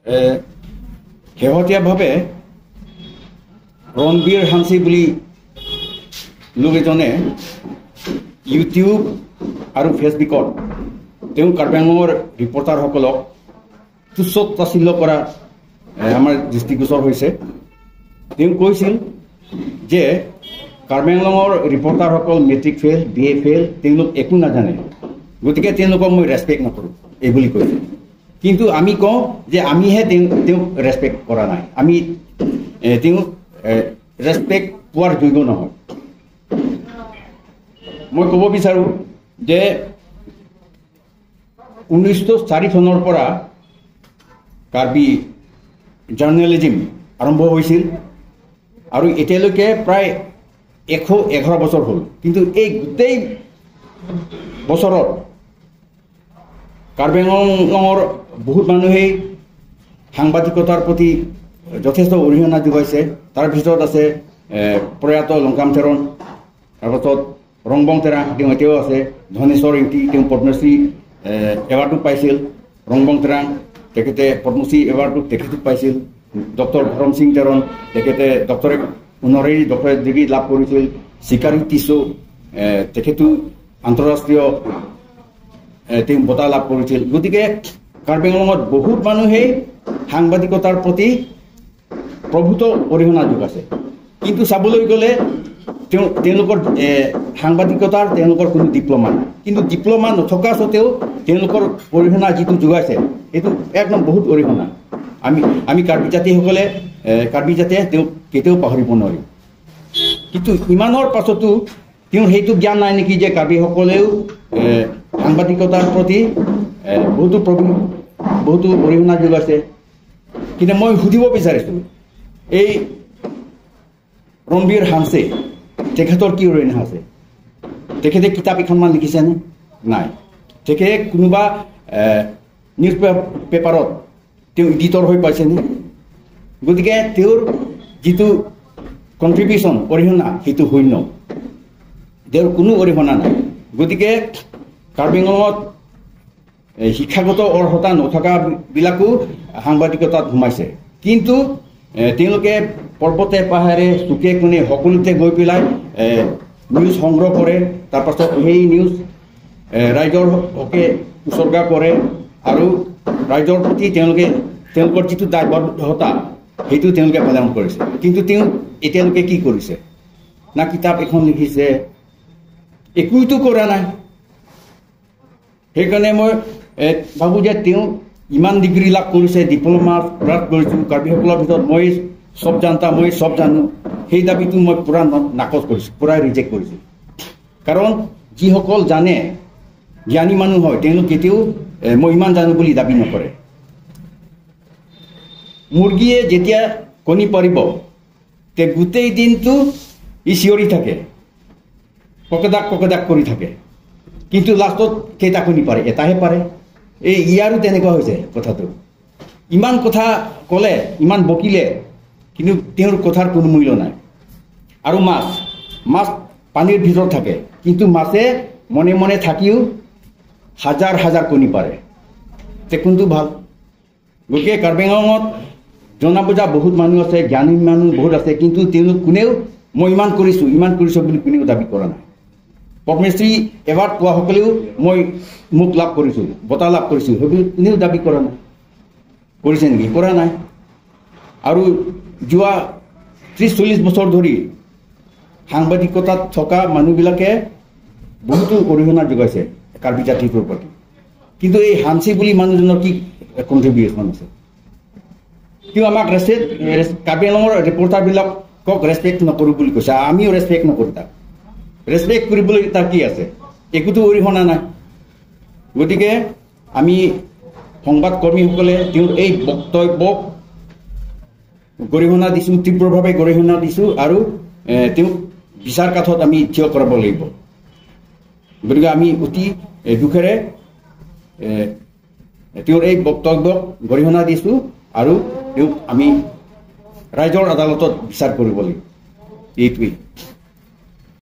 শেহতীয়াভাৱে ৰণবীৰ হাঞ্চি বুলি লোক এজনে ইউটিউব আৰু ফেচবুকত তেওঁ কাৰ্বি আংলঙৰ ৰিপৰ্টাৰসকলক তুচ্ছ তাচ্ছিল্য কৰা আমাৰ দৃষ্টিগোচৰ হৈছে। তেওঁ কৈছিল যে কাৰ্বি আংলঙৰ ৰিপৰ্টাৰসকল matric fail, B A fail, তেওঁলোক একো নাজানে, গতিকে তেওঁলোকক মই ৰেচপেক্ট নকৰোঁ এই বুলি কৈছে। কিন্তু আমি কওঁ যে আমিহে তেওঁক ৰেচপেক্ট কৰা নাই, আমি তেওঁক ৰেচপেক্ট পোৱাৰ যোগ্য নহয়। মই ক'ব বিচাৰোঁ যে 1904 চনৰ পৰা কাৰ্বি জাৰ্নেলিজিম আৰম্ভ হৈছিল আৰু এতিয়ালৈকে প্ৰায় 111 বছৰ হ'ল। কিন্তু এই গোটেই বছৰত কাৰ্বি আংলঙৰ বহুত মানুহেই সাংবাদিকতাৰ প্ৰতি যথেষ্ট অৰিহণা যোগাইছে। তাৰ ভিতৰত আছে প্ৰয়াত লংকাম থেৰণ, তাৰপাছত ৰংবং তেৰাং, তেওঁ এতিয়াও আছে, ধনেশ্বৰ ইংতি, তেওঁ পদ্মশ্ৰী এৱাৰ্ডো পাইছিল, ৰংবং তেৰাং তেখেতে পদ্মশ্ৰী এৱাৰ্ডটো তেখেতো পাইছিল, ডক্টৰ ধৰম সিং তেৰণ তেখেতে ডক্টৰেট অনাৰেৰী ডক্টৰেট ডিগ্ৰী লাভ কৰিছিল, চিকাৰী টিছো তেখেতো আন্তঃৰাষ্ট্ৰীয় তেওঁ বঁটা লাভ কৰিছিল। গতিকে কাৰ্বি আংলঙত বহুত মানুহেই সাংবাদিকতাৰ প্ৰতি প্ৰভূত অৰিহণা যোগাইছে। কিন্তু চাবলৈ গ'লে তেওঁলোকৰ সাংবাদিকতাৰ তেওঁলোকৰ কোনো ডিপ্ল'মা নাই, কিন্তু ডিপ্ল'মা নথকা স্বত্তেও তেওঁলোকৰ অৰিহণা যিটো যোগাইছে সেইটো একদম বহুত অৰিহণা। আমি কাৰ্বি জাতিসকলে কাৰ্বি জাতিয়ে তেওঁক কেতিয়াও পাহৰিব নোৱাৰিম। কিন্তু ইমানৰ পাছতো তেওঁৰ সেইটো জ্ঞান নাই নেকি যে কাৰ্বিসকলেও সাংবাদিকতাৰ প্ৰতি বহুতো অৰিহণা যোগাইছে। কিন্তু মই সুধিব বিচাৰিছোঁ, এই ৰণবীৰ হাঞ্চে তেখেতৰ কি অৰিহণা আছে? তেখেতে কিতাপ এখনমান লিখিছেনে? নাই। তেখেতে কোনোবা নিউজ পেপাৰত তেওঁ এডিটৰ হৈ পাইছেনে? গতিকে তেওঁৰ যিটো কণ্ট্ৰিবিউশ্যন অৰিহণা সেইটো শূন্য, তেওঁৰ কোনো অৰিহণা নাই। গতিকে কাৰ্বি আংলঙত শিক্ষাগত অৰ্হতা নথকাবিলাকো সাংবাদিকতাত সোমাইছে, কিন্তু তেওঁলোকে পৰ্বতে পাহাৰে চুকে কোণে সকলোতে গৈ পেলাই নিউজ সংগ্ৰহ কৰে, তাৰপাছত সেই নিউজ ৰাইজৰ হকে উছৰ্গা কৰে আৰু ৰাইজৰ প্ৰতি তেওঁলোকৰ যিটো দায়বদ্ধতা সেইটো তেওঁলোকে পালন কৰিছে। কিন্তু তেওঁ এতিয়ালৈকে কি কৰিছে? না কিতাপ এখন লিখিছে, একোতো কৰা নাই। সেইকাৰণে মই ভাবোঁ যে তেওঁ ইমান ডিগ্ৰী লাভ কৰিছে, ডিপ্ল'মা লাভ কৰিছোঁ, কাৰ্বিসকলৰ ভিতৰত মই চব জানতা, মই চব জানো, সেই দাবীটো মই পূৰা নাকচ কৰিছোঁ, পূৰা ৰিজেক্ট কৰিছোঁ। কাৰণ যিসকল জানে, জ্ঞানী মানুহ হয়, তেওঁলোক কেতিয়াও মই ইমান জানো বুলি দাবী নকৰে। মুৰ্গীয়ে যেতিয়া কণী পাৰিব তে গোটেই দিনটো ই চিঞৰি থাকে, ককেদাক ককেদাক কৰি থাকে, কিন্তু লাষ্টত কেইটা কণী পাৰে? এটাহে পাৰে। এই ইয়াৰো তেনেকুৱা হৈছে কথাটো। ইমান কথা ক'লে, ইমান বকিলে, কিন্তু তেওঁৰ কথাৰ কোনো মূল্য নাই। আৰু মাছ পানীৰ ভিতৰত থাকে, কিন্তু মাছে মনে মনে থাকিও হাজাৰ হাজাৰ কণী পাৰে। তে কোনটো ভাল? গতিকে কাৰ্বি আংলঙত জনা বুজা বহুত মানুহ আছে, জ্ঞানী মানুহ বহুত আছে, কিন্তু তেওঁলোক কোনেও মই ইমান কৰিছোঁ ইমান কৰিছোঁ বুলি কোনেও দাবী কৰা নাই। পদ্মশ্ৰী এৱাৰ্ড পোৱাসকলেও মই মোক লাভ কৰিছোঁ, বঁটা লাভ কৰিছোঁ, সেইবুলি কোনেও দাবী কৰা নাই। কৰিছে নেকি? কৰা নাই। আৰু যোৱা 30-40 বছৰ ধৰি সাংবাদিকতাত থকা মানুহবিলাকে বহুতো অৰিহণা যোগাইছে কাৰ্বি জাতিটোৰ প্ৰতি, কিন্তু এই হাঞ্চি বুলি মানুহজনৰ কি কণ্ট্ৰিবিউশ্যন আছে? তেওঁ আমাক ৰেচপেক্ট, কাৰ্বি আংলঙৰ ৰিপৰ্টাৰবিলাকক ৰেচপেক্ট নকৰোঁ বুলি কৈছে, আমিও ৰেচপেক্ট নকৰোঁ তাক। ৰেচপেক্ট কৰিবলৈ তাৰ কি আছে? একোতো অৰিহণা নাই। গতিকে আমি সংবাদকৰ্মীসকলে তেওঁৰ এই বক্তব্যক গৰিহণা দিছোঁ, তীব্ৰভাৱে গৰিহণা দিছোঁ আৰু তেওঁক বিচাৰ কাঠত আমি থিয় কৰাব লাগিব। গতিকে আমি অতি দুখেৰে তেওঁৰ এই বক্তব্যক গৰিহণা দিছোঁ আৰু তেওঁক আমি ৰাইজৰ আদালতত বিচাৰ কৰিব লাগিব। এইটোৱেই।